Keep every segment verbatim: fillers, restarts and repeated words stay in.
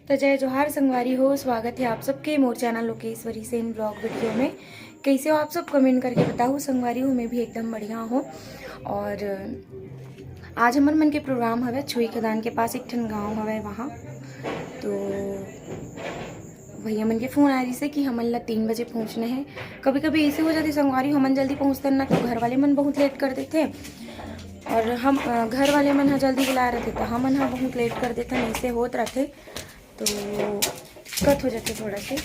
तो जय जोहार संगवारी हो, स्वागत है आप सबके मोर channel Lokeshwari Sen blog video में। कैसे हो आप सब, कमेंट करके बताओ संगवारी हो। मैं भी एकदम बढ़िया हूँ। और आज हमर मन के प्रोग्राम हवे छुई खदान के पास, एक ठन गांव हवे वहाँ। तो भैया मन के फोन आ रही से कि हमन ला तीन बजे पहुँचना है। कभी कभी ऐसे हो जाते संगवारी, हमन जल्दी पहुँचते ना तो घर वाले मन बहुत लेट कर देते, और हम अ, घर वाले मन ह जल्दी बुलाए रहते तो हमन ह बहुत लेट कर देते, ऐसे होत रहते। तो दिक्कत हो जाते थोड़ा से।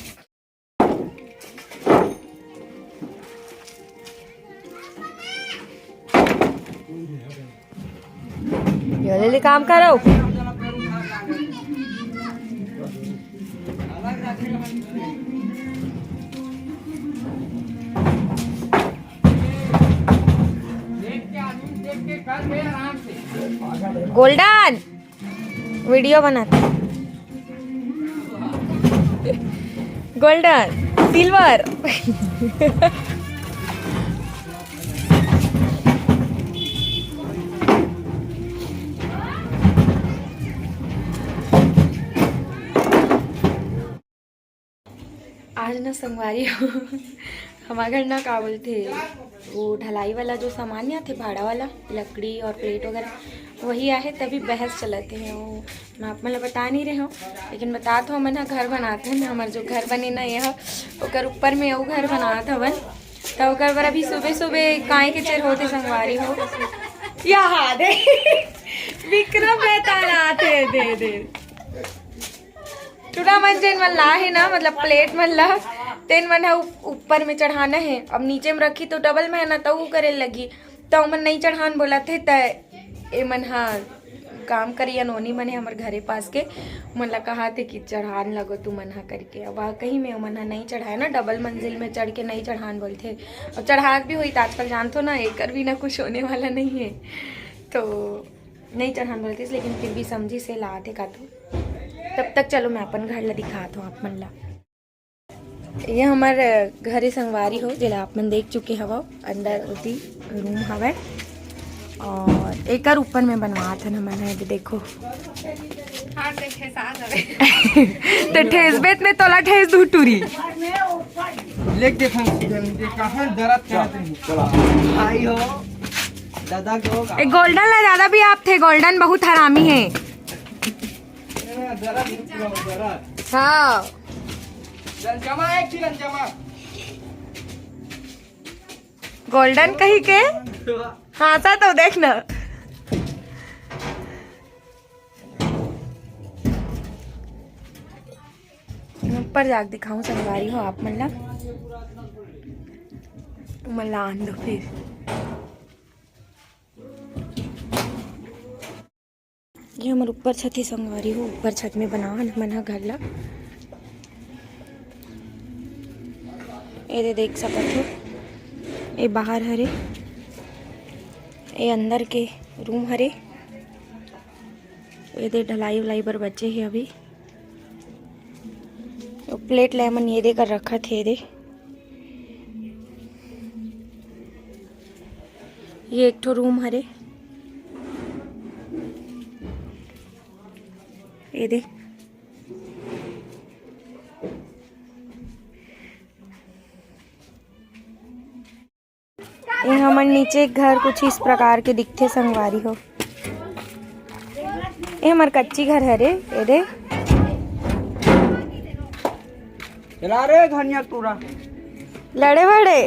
ये ले, ले काम करो। गोल्डन वीडियो बनाते। Golden, silver. आज ना संगवारी हो, हमारे घर ना का बोलते, वो ढलाई वाला जो सामान नहीं आते, भाड़ा वाला, लकड़ी और प्लेट वगैरह, वही आहे। तभी बहस चलत हे। वो मैं आप मन ला बता नहीं रहे हूँ, लेकिन बता तो, हमन ह घर बनात हन। हमर जो घर बने ना, यह ओकर ऊपर में वो घर बनात हवन। तो ओकर बर अभी सुबह सुबह काय के चेर होते संगवारी हो। यहाँ दे विक्रम बेताल आते, दे दे। टूरा मन जेन मन ला हे ना, मतलब प्लेट मन ला, तेन मन ह उप-, ऊपर में चढ़ाना हे। अब नीचे में रखी तो डबल में है ना, तऊ करे लगी, तो ओमन नहीं चढ़ान बोलत हे। त ए मन ह काम करिया नोनी मन हे हमर घरे पास के, मन ला कहा थे कि चढ़ान लगो तू मन ह करके। अब आ कहीं में ओमन ह नहीं चढ़ाए ना, डबल मंजिल में चढ़ के नहीं चढ़ान बोलथे। और चढ़ात भी होई त आजकल जानथो ना, एकर बिना कुछ होने वाला नहीं है। तो नहीं चढ़ान बोलतीस, लेकिन फिर भी समझी से लात हे का तो। तब तक चलो मैं अपन घर ला दिखात हूँ आप मन ला। ये हमर घरे संगवारी हो, जेला आप मन देख चुके हवव, अंदर ओती रूम हवय और एकर ऊपर में बनवात हन हमन ह। ये देखो। हाँ, ते ठेसा हवे। ते ठेसबेत में तोला ठेस दू टूरी। लेक देखो, ये कहाँ दरद करत हे। आई हो, दादा के होगा। ए गोल्डन ला ज्यादा भी आप थे, गोल्डन बहुत हरामी है। हाँ। जमा एक चिलन जमा। गोल्डन कही के हाँसा तो देख ना। ऊपर जाके दिखाऊं संगवारी हो आप मन ला। मन ला आन दो फिर। ये हमर ऊपर छत ही संगवारी हो, ऊपर छत में बनावन हमन ह घर ला। ये दे देख सकत हो, ये बाहर हरे, ये अंदर के रूम हरे, ये दे ढलाई उलाई बर बचे हे अभी। वो प्लेट लेमन ये दे कर रखत हे दे। ये एक ठो रूम हरे। ये दे। ये हमर नीचे घर कुछ इस प्रकार के दिखथे संगवारी हो। ये हमर कच्ची घर हरे, ये दे। चला रे धनिया टूरा। लड़े बड़े।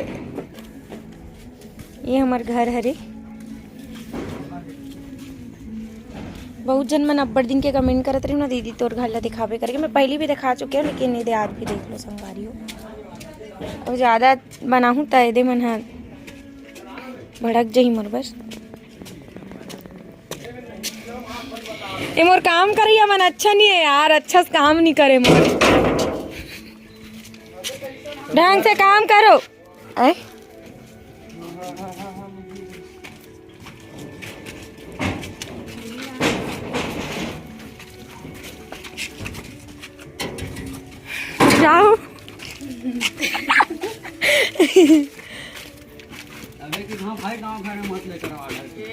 ये हमर घर हरे। बहुत जन मन अब्बड़ दिन के कमेंट करत रहिन ना, "दीदी तोर घर ला दिखाबे" करके। मैं पहली भी दिखा चुके हूँ, लेकिन ये दे आज भी देख लो संगवारी हो। अब ज्यादा बनाहूँ त एदे मन ह भड़क जही मोर बस। ये मोर काम करइया मन अच्छा नहीं है यार, अच्छा से काम नहीं करे मोर। ढंग से काम करो। ऐ? जाओ। अबे कि हाँ भाई, गाँव घर में मत लेकर आ घर पे।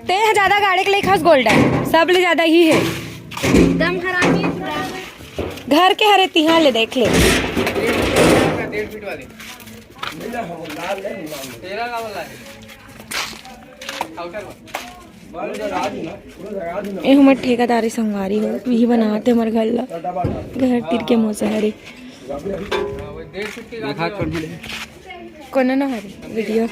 तें ह ज्यादा गाड़े के लइक हस गोल्डन, सब ले ज्यादा ही है। एकदम हरामी है पूरा। घर के हरे, तिहां ले देख ले। ए हमर ठेकेदार संगवारी हो, इही बनात हे हमर घर ला। घर तीर के मोसा हरे। कोनो ना हरे वीडियो।